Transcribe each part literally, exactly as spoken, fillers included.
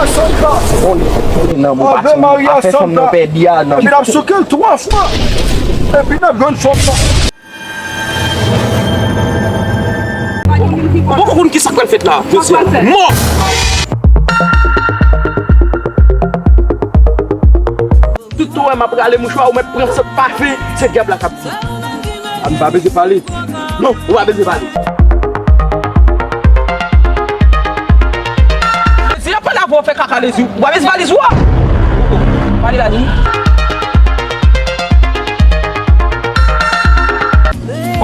Santa. Konnen, konnen nan mou Ave pati Maria afè fanm nan Santa. Pèdi a nan. Epi n ap souke l twa fwa. Epi n ap jwenn fanm nan. Ou poko konn ki sa k pral fèt la, Josiane. Mò! Tout ou wè m ap rale mouchwa, ou mèt pran sant pafen, se dyab la k ap di. A, m pa bezwen pale. Non, ou pa bezwen pale. Lezi, y ap pale avè w, fè kaka Lezi. Ou pa bezwen valiz ou a. Pale la, ni.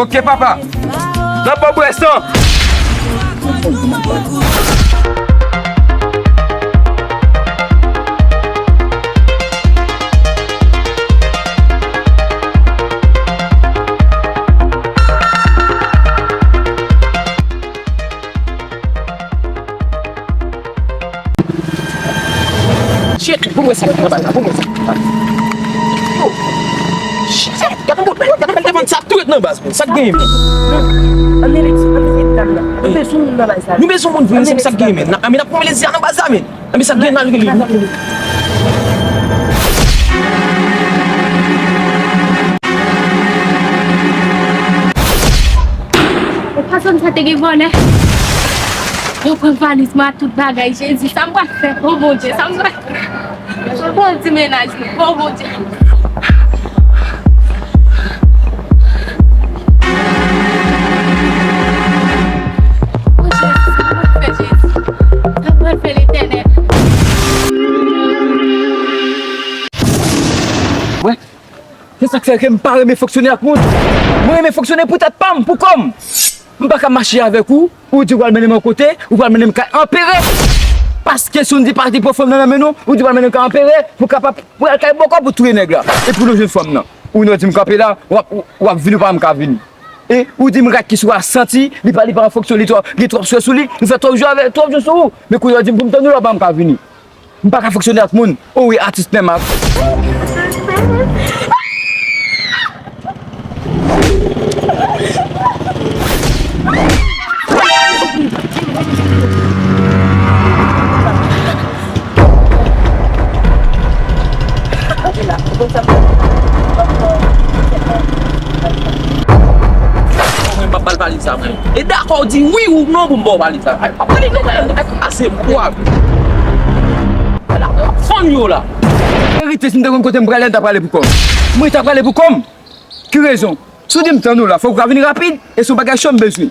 Ok, papa. Nan pa bwè san. Shit, pou mwen sa k nan baz la, pou mwen sa. Yo. Shit, gade yon bèl, gade yon bèl telefòn, sa tou ret nan baz, men. Sa k genyen, men? Ann rele, ann rele dam nan. Nou bezwen moun nan baz la. Nou bezwen moun vre, se sa k genyen, men. Ann rele Lezi a nan baz la, men. Ann rele sa k genyen, n al rele, n al rele. Ou pa sonn sa te gen vòlè? Yo pran valiz mwen ak tout bagay. Jezi, sa m pral fè? O Bondye, sa m pral fè? Bondye, mennaj mwen. O Bondye. O Jezi, sa m pral fè, Jezi? Sa m pral fè, Letènèl? Wè, se sa k fè ke m pa renmen fonksyone ak moun. Mwen renmen fonksyone pou tèt pa m, pou kò m. M pa ka mache avèk ou, ou di w pral mennen m yon kote, ou pral mennen m kay anperè. Paske si w di pati pran fanm nan nan men nou, ou di w pral mennen m kay anperè, pou kapab pral kay bòkò pou touye nèg la. Epi w jwenn fanm nan. Ou nou di m kanpe la, w ap, w ap vini, ou pa menm ka vini. E ou di m rat ki sou a santi, li pa, li pa an fonksyon, li twò, gen twòp swen sou li, li fè twòp jou avè, twòp jou sou ou. Men kounye a w di m pou m tann ou la, w pa menm ka vini. M pa ka fonksyone ak moun. O wi, atis Nèmak. Mwen, m p ap ba l valiz sa, mwen. E dakò, w di wi ou non pou m ba w valiz sa. Ay, pa pale non, mwen, mwen, ase bwa. Fanm yo la. Verite, si m te konn kote m prale, m ta prale pou kò m. Mwen ta prale pou kò m. Ki rezon? Si w di m tann ou la, fòk ou ka vini rapid, e se yon bagay cho m bezwen.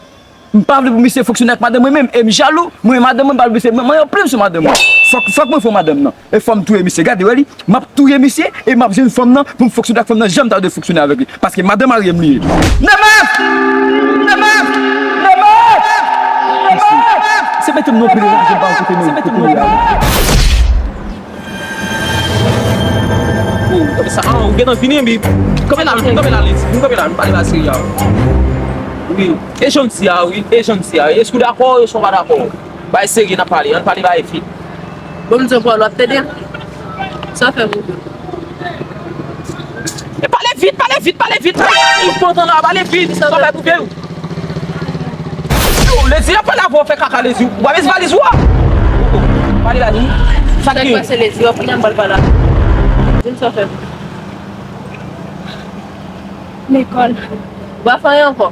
M pa vle pou misye fonksyone ak madanm mwen menm, e m jalou, mwen madanm mwen, m pa vle misye manyen yon plim sou madanm mwen. Fòk, fòk mwen fè madanm nan. E fò m touye misye. Gade, wè li, m ap touye misye, e m ap jwenn fanm nan, pou m fonksyone ak fanm nan, jan m ta dwe fonksyone avèk li. Paske madanm marye m li ye. Nèmak! Nèmak! Nèmak! Nèmak! Se mete m nan pil raje ba kote nou, kote nou ye a. Ou, sa, ah, ou gentan vini, epi kanpe la, kanpe la, Lezi, kanpe la, nou pale bagay serye a. Wi, e jan m di a, wi, e jan m di a, èske w dakò, èske w pa dakò? Bagay serye n ap pale, ann pale bagay vit. Bon, m di w, Pòl, w ap tande? Sa fè pou ou? E pale vit, pale vit, pale vit. Ou kontan la, pale vit, sa fè pou ou? Yo, Lezi, y ap pale avè w, fè kaka Lezi. Ou pa met valiz ou a? Pale la, di m. Sa k gen? Sa k pase, Lezi? W ap pran nan bal pa la. Di m sa w fè. Lekòl. Ou pa fè anyen ankò?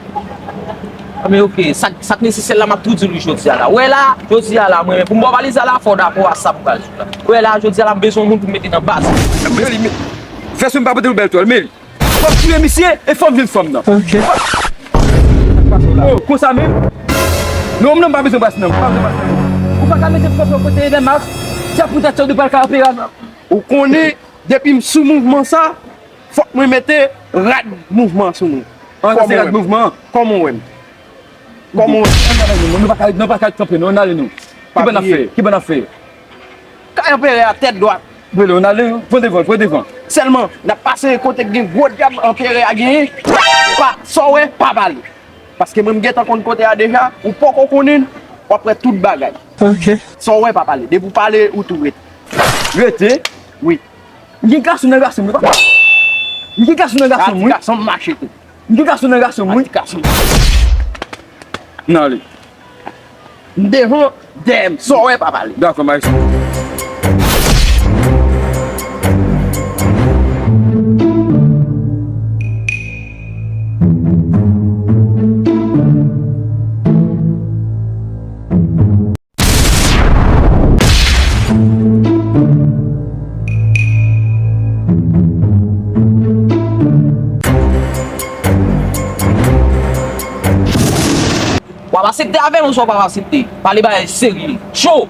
A, men oke, sa, sa k nesesè la, m ap tou di w li jodi a la. Wè la, jodi a la, mwen, pou m ba w valiz la, fò w dakò a sa pou baz ou la. Wè la, jodi a la, m bezwen yon moun pou m mete nan baz. Men li, men, fè sou m pa pote yon bèl twèl, men li. Fò m touye misye e fò m jwenn fanm nan. Ok. Oh, konsa menm? Non, m nan m pa bezwen bas nan. M pa bezwen bas nan. Ou pa ka mete m konfyans kote Eden Max. Se pou dat sa w te pral ka opere a. Ou konnen, depi m sou mouvman sa, fòk mwen mete rad mouvman sou mwen. An, sa se rad mouvman. Kòman w wè m? Kòman w wè m? Nou pa ka, nou pa ka kanpe, non, ann ale, non. Ki bon n ap fè? Ki bon n ap fè? Kay anperè a tèt dwat. Rele, ann ale, pran devan, pran devan. Sèlman, n ap pase kote k gen gwo dyab anperè a genyen. Pa, sa w wè, pa pale. Paske mwen, m gentan konn kote a deja, ou poko konnen l, w ap wè tout bagay. Ok. Sa w wè, pa pale. Depi w pale, ou tou rete. Rete? Wi. M gen gason nan gason m, wi, papa. M gen gason nan gason m, wi. Ati gason m mache tou. M gen gason nan gason m, wi. Ati gason. Ann ale. M devan, dèyè m. Sa w wè, pa pale. Dakò, maestro. W ap aksepte avè m oswa w p ap aksepte? Pale bagay serye. Cho!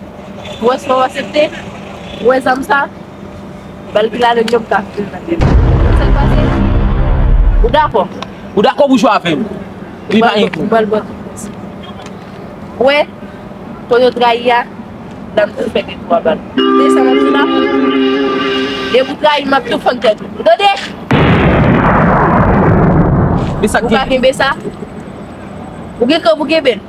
Ou wè si w p ap aksepte? Ou wè zam sa? Bal ki la, nèg yo m ka fil nan tèt. Sa k pase? Ou dakò? Ou dakò pou jwe avè m? Li pa gen kou. M pral ba w tout. Ou wè? Kote w trayi a, la m tou fè de twa bal. Tande sa m ap di la? Depi w trayi m, m ap tou fann tèt ou. Ou tande? Men sa k gen? Ou ka kenbe sa? Ou gen kran pou kenbe l?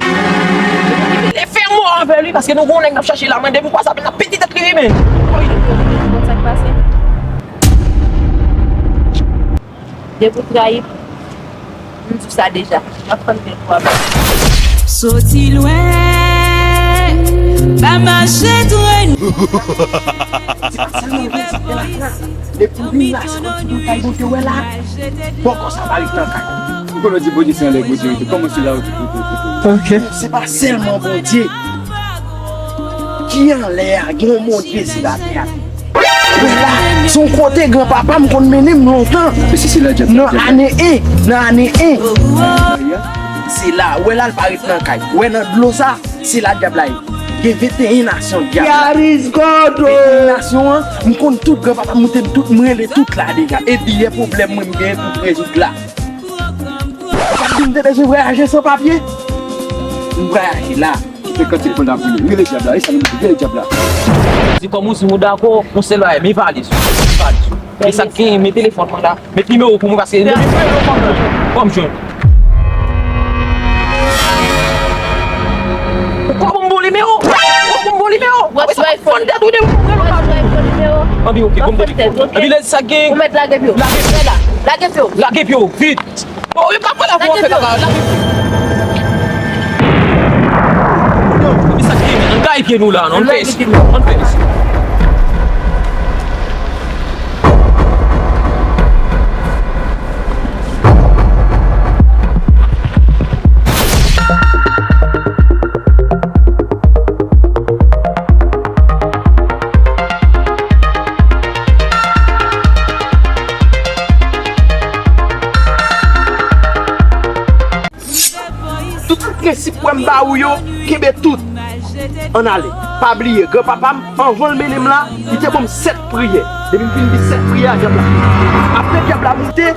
Li fè mò avè li, paske nou gon nèg n ap chache la, men depi w kwè sa, n ap pete tèt li, wi, men. Ou konn sa k pase? Depi w trayi m, m di w sa deja. M ap fann tèt ou anba. Soti lwen, pa mache twòn. Se pa sèlman Bondye ki nan kay la. Depi w vin la, se konn ti bout kay Bondye wè la. Bòkò sa pa ret nan kay. Ou konnen di Bondye se anlè Bondye rete. Kòman se la ou te, te, te, te, te. Ok. Se pa sèlman Bondye ki anlè a, gen yon Bondye sou latè a. Wè la, se yon kote granpapa m konn mennen m lontan. Mesye, se la dyab la. Nan ane en, nan ane en. Se la, wè la, l pa ret nan kay. Wè nan dlo sa, se la dyab la ye. Gen venteyen nasyon dyab la. Venteyen nasyon an, m konn tout, granpapa m montre m tout, m rele tout la deja. E biyè pwoblèm mwen m genyen pou m rezoud la. Ou pa t di m te bezwen vwayaje san papye? M vwayaje la. Se kantik mwen ap vini. Rele dyab la, e sa nou di, rele dyab la. Di kòm ou di ou dakò, yon sèl bagay, men valiz ou, men valiz ou. E sa k genyen, men telefòn mwen la, met nimewo pou mwen, paske depi mwen rele w fò m jwenn, fò m jwenn. Ou kwè pou m ba w nimewo? Ou kwè pou m ba w nimewo? Apre sa, fòn dèt ou de mwen rele w pa jwenn. Anpi, ok, pou m ba w nimewo. Anpi, lè sa k genyen. Ou mèt lage pye w. Lage pye w. Lage pye w, vit. Oh, yo pa pale pou anfè kaka. Yo, ki sa ki gen? Ann kay pye nou la, non? Ann fè isi. Ann fè isi. Tout prensip wè m ba ou yo, kenbe tout. Ann ale. Pa bliye, granpapa m, anvan l mennen m la, li te ban m sèt priyè. Depi m fin di sèt priyè a, dyab la. Apre dyab la moute,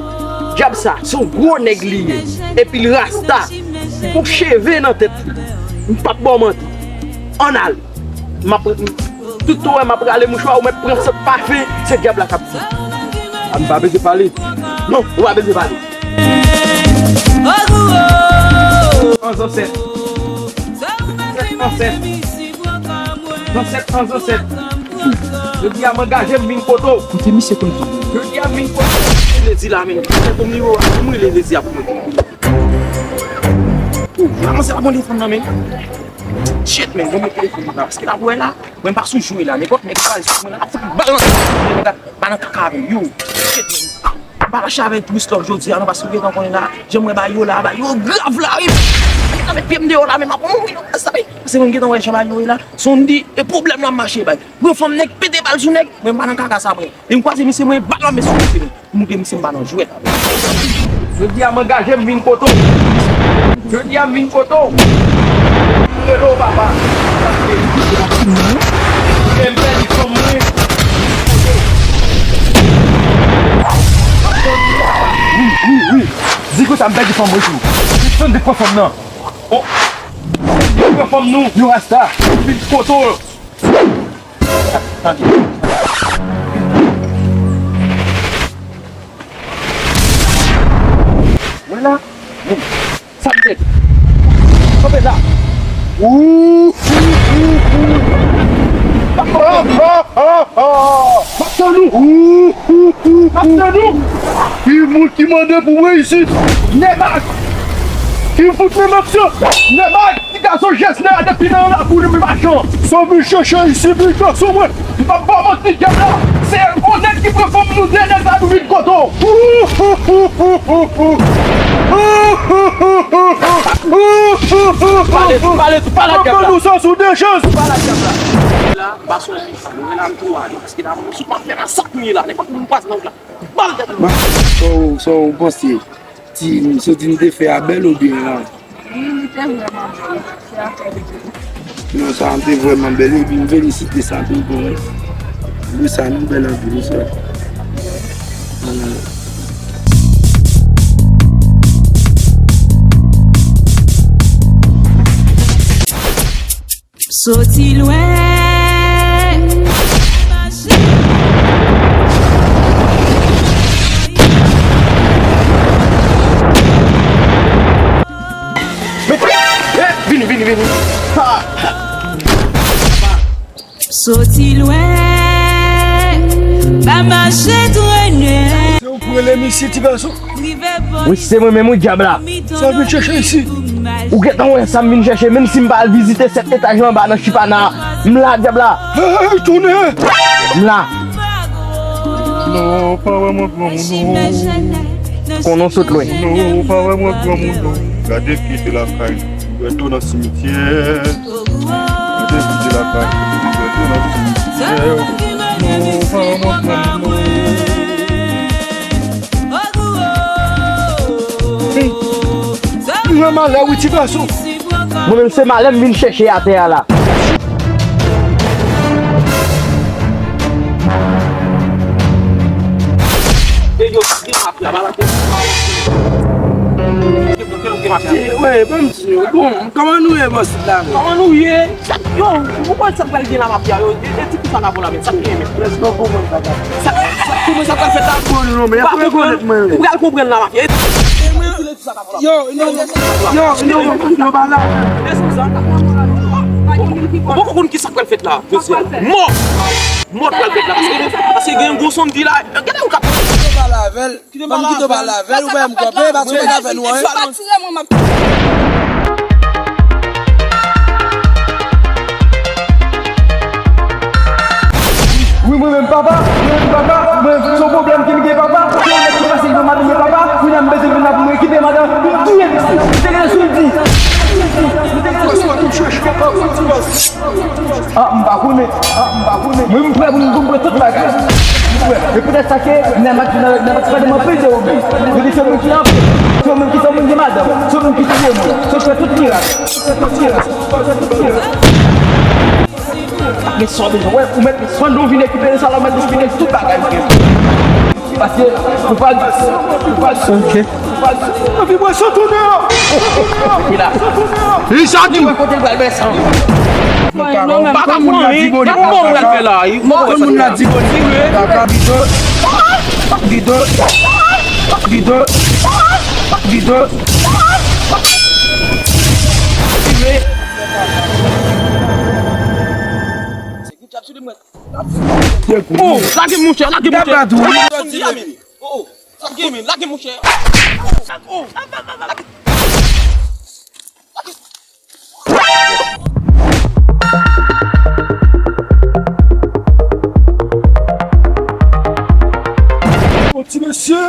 dyab sa, se yon gwo nèg li ye. Epi l rasta. Li gon cheve nan tèt li. M p ap ba w manti. Ann ale. M ap, tout tan w wè m ap rale mouchwa, ou mèt pran sant pafen, se dyab la k ap di. A, m pa bezwen pale. Non, ou pa bezwen pale. An zansèt. Zansèt an zansèt. Zansèt an zansèt. Jodi a m angaje m vin kote w. Kote misye konn vin? Jodi a m vin kote w. Lezi la, men. Pou m nimewo a, pou m rele Lezi a pou mwen. Ou, manzè la pran telefòn nan men. Shit, men, bon, men telefòn nan, paske la pou wè la, mwen pa sou jwe la, nenpòt nèg ki pale sou mwen la, ap fout bal nan tèt mwen, nèg la pa nan kaka avè yo. Shit, men. M pa lache avè Twist Love jodi a, non, paske w gentan konnen la, jan mwen ba yo la, ba yo grav la, wi. Mwen gentan met pye m deyò la, men m ap mouri nan plas la, wi. Paske mwen gentan wè jan ba yo ye la, Sondy, e pwoblèm la m mache bay. Pran fanm nèg, pete bal sou nèg, mwen m pa nan kaka sa, mwen. E m kwaze misye, mwen bal nan men sou misye, mwen. Pou montre misye m pa nan jwèt avè l. Jodi a m angaje m vin kote w. Jodi a m vin kote w. M rele w papa. E m pèdi fanm mwen. Wi, wi, wi. Di konsa m pèdi fanm mwen tou. Sondy pran fanm nan. Oh. Sondy pran fanm nou. Yo rasta. M vin kote w. Mwen la, men, sa m fè? Kanpe la. Ou, ou, ou, ou. Ah, ah, ah, ah. M ap tann ou. Ou, ou, ou, ou. M ap tann ou. Ki moun ki mande pou mwen isit? Nèbak. Ki fout Nèbak sa? Nèbak. Gason Jesner depi nan lakou li machan. Sa w vin chèche isi, vin gason mwen. M p ap ba w manti, dyab la. Se yon nèg ki pran fanm nou de nèg la nou vin kote w. Pale tou, pale tou, pale dyab la. Pale dyab la. La, m pa sonje sa. Mwen la m tou ale, paske la, m sou pa fè la sak mye la. Nenpòt moun pase nan wout la. Pale dyab la. Sa w, sa w panse? Ti, m soti m te fè a bèl oubyen a? Wi, li te vrèman bèl. Se afè de Bondye. Non, sa a te vrèman bèl. Epi m felisite sa tou pou mwen. Wi, sa nou bèl anpil, wi, sa. Soti lwen. Vini, vini, vini. Soti lwen. Pa mache trennen. Se ou k rele misye, ti gason? Wi, se mwen menm, wi, dyab la. Sa w vin chèche isi? Ou gentan wè sa m vin chèche, menm si m pa al vizite sèt etaj anba nan Chipana a. M la, dyab la. Hey, tounen! M la. Non, pa wè mwen granmoun non. Konnen w sot lwen. Non, pa wè mwen granmoun non. Gade pye de lakay. Mwen tou nan simityè. Mwen te kite lakay, mwen te nan simityè. Non, pa mwen pran non. Mwen malè wi, ti gason. Mwen menm se malè m vin chèche atè a la. Wi, ban m di yo. Bon, kòman nou ye bò sit la menm? Kòman nou ye? Sa, yo, ou konn sa k pral gen la mafya yo? E, e ti kou sa k ap la menm, sa k gen menm? Prèske w konprann sa k ap. Sa, sa, kòman sa pral fèt la? Ou konn non, men, ou konprann mwen menm. Ou pral konprann la mafya. Yo, yo, yo, yo, yo, pa la. Ou poko konn ki sa k pral fèt la. Mò! Mò k pral fèt la. Paske, paske gen yon gwo sonn di la. Gade yon kat. Kite m pale avè l. Ban m kite w pale avè l, ou pa janm kanpe, pa sou mèt avè nou, en. Sa pa tire mwen, m ap Wi, mwen menm, papa, mwen menm, papa, mwen, se yon pwoblèm ke m gen, papa. Se yon nèg ki pase devan madanm mwen, papa, kounye a m bezwen vin la pou mwen rekipe madanm, m touye misye. M te gentan sou l di. M te gentan sou l di. Ah, m pa konnen. Ah, m pa konnen. Mwen, m prè pou m, pou m pran tout bagay. M prè. E poutèt sa ke nan mat, nan, nan mat, pa de mwen peze obi. Yo di se moun ki anpe. Se moun ki, se moun ki madanm. Se moun ki touye moun. Se fè tout mirak. Se fè tout mirak. Gen sa w bezwen. Wè, ou mèt pandan w vin rekipere sa la, ou mèt destriye tout bagay ou gen. Paske ou pa, ou pa, ok. Ou pa, epi mwen sot tounen an. Li sa di. Mwen kote l pral bè san. Pa ka pran anyen. Ki mò m pral fè la? Mò konn moun la di bon. Kaka bidon. Bidon. Bidon. Bidon. Oh, lage m, monchè, lage m, monchè. Oh, oh, lage m, monchè. Oh, lage. Bon, ti mesye,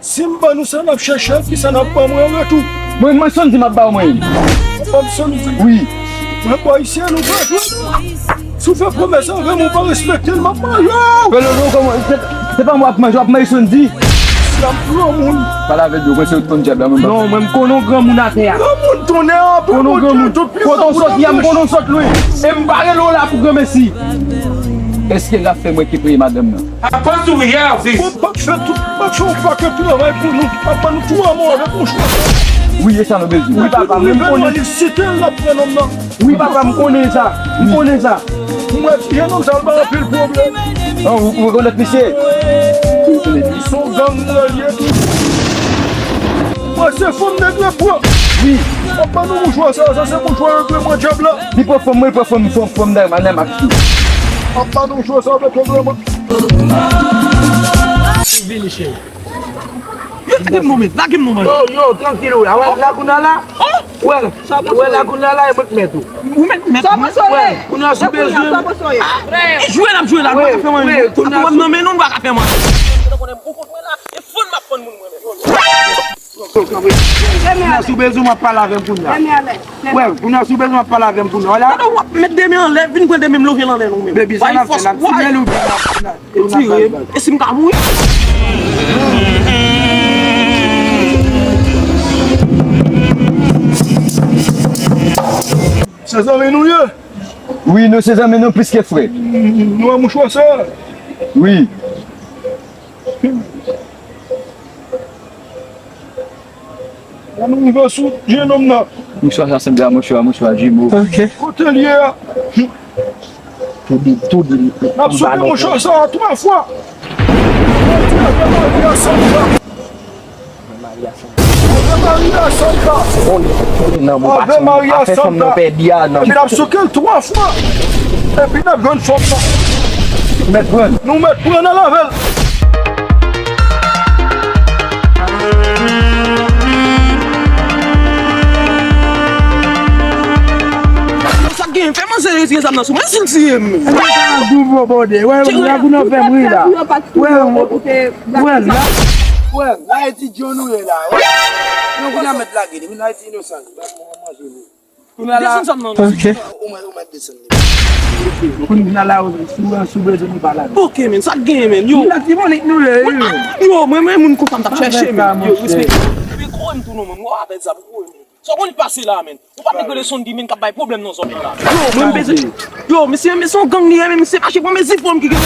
si m ban nou sa n ap chèche, kisa n ap ban mwen an retou? Mwen, mwen sonn di m ap ba w mwen. Ou ban m sonn di? Wi. Mwen bò isi a, nou pa jwenn. Si w fè pwomès avè m, ou pa respekte l, m ap manje w. Fè lolo, kòman, se, se pa mwen w ap manje, w ap manje sonn di. Si a m granmoun. Pale avè l, mwen se ou t konn dyab la, mwen pa. Non, mwen m konnen w granmoun atè a. Granmoun tounen an, konnen w granmoun. Kote w soti a, m konnen w sot lwen. E m pa rele w la pou granmesi. Èske l ap fè mwen ki premye madanm nan? Apanse ou ye a, sis. Bon, m pa t fè tout, m pa t fè yon pakèt travay pou nou, m pa ban nou twa mò avèk mouchwa. Wi, e sa nou bezwen. Wi, papa, men m konnen. Li site l ap pran nonm nan. Wi, papa, m konnen sa. M konnen sa. M wè ti jennonm sa, l ba anpil pwoblèm. An, ou, ou rekonèt misye? Li se yon gang, li ye tou. Mwen se fanm nèg la pran. Wi. Papa, nou mouchwa sa, sa se mouchwa yo dwe mwen dyab la. Li pran fanm mwen, li pran fanm, fanm, fanm nan, nan max tou. Papa, nou mouchwa sa, avèk yon granmoun. Vini, cheri. Yo, kite m non, men. Lage m non, man. Yo, yo, trankil ou la. Wè, la kounye a la. Oh! Wè, wè la kounye a la, e mwen k mèt ou. Ou mèt, mèt mwen. Wè, kounye a si w bezwen. E jwe n ap jwe la, nou pa ka fè m anyen. Apre w ap nan men nou, nou pa ka fè m anyen. Ou konnen ou kont mwen la, e fann m ap fann moun mwen menm. Kounye a si w bezwen, w ap pale avè m kounye a. Wè, kounye a si w bezwen, w ap pale avè m kounye a. Wè la. Gade w ap met de men anlè, vin pran de men m leve l anlè non menm. Baby, sa n ap fè, n ap simen ou byen n ap, n ap. Retire m. E si m ka mouri? Se zanmi nou ye? Wi, nou se zanmi nou plis ke frè. Nou wè mouchwa sa? Wi. Ann rive sou jenòm nan. Mouchwa sa sanble a mouchwa, mouchwa jimo. Ok. Kote l ye a? Tou di, tou di. N ap soke mouchwa sa a twa fwa. Ave Maria Santa. Ave Maria Santa. Ave Maria Santa. Epi n ap soke l twa fwa. Epi n ap jwenn fanm nan. Mèt pran. Nou mèt pran nan lavel. Sa k genyen? Fè manzè retire zam nan sou mwen si l tiye m. Sa gwo bòdè. Wè, wè, wè, wè, la. Wè, wè, la. Wè, Ayiti John ou ye la. Wè. Nou kounye a mèt lage li. Vin Ayiti inosan. Bat mwen manje li. Kounye a la. Desann zam nan. Ok. Ou mèt, ou mèt desann li. Kounye a la, si w, si w bezwen nou pa la. Ok, men, sa k genyen, men, yo. Kounye a Timonik nou ye, yo. Yo, mwen, mwen, moun konsa m t ap chèche, men. Yo, respè. Epi kouri m tou non, men. Mwen apèl sa pou kouri m. Sa w konn pase la, men. Ou pa t rele Sondy, men, k ap bay pwoblèm nan zòn nan la. Yo, mwen, m bezwen. Yo, mesye, men, se yon gang li ye, men, misye mache pran, men, zifon ki gen.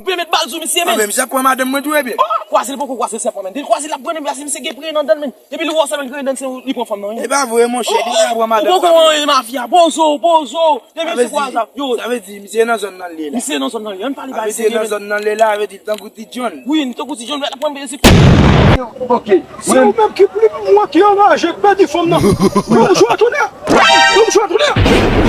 Mwen met bal sou misye, men. Anben, misye ap pran madanm mwen tou, ebyen. Oh, kwaze l poko kwaze l sèpan, men. Depi kwaze l ap pran, men, misye gen preyen nan dan l, men. Depi l wè w sèlman l gen dan se li pran fanm nan, wi. E pa vre, monchè, li pa pran madanm fanm nan. Ou poko anyen mafya, pozo, pozo. Depi misye kwaze la, yo. Sa vle di, misye nan zòn nan l ye la. Misye nan zòn nan l ye, ann pale ba misye. Sa vle di, nan zòn nan l ye la, sa vle di, tankou ti John. Wi, tankou ti John, l ap pran bebe se. Ok. Se ou menm ki pli mwen ki anraje k pèdi fanm nan. Yon jou a tounen. Yon jou a tounen.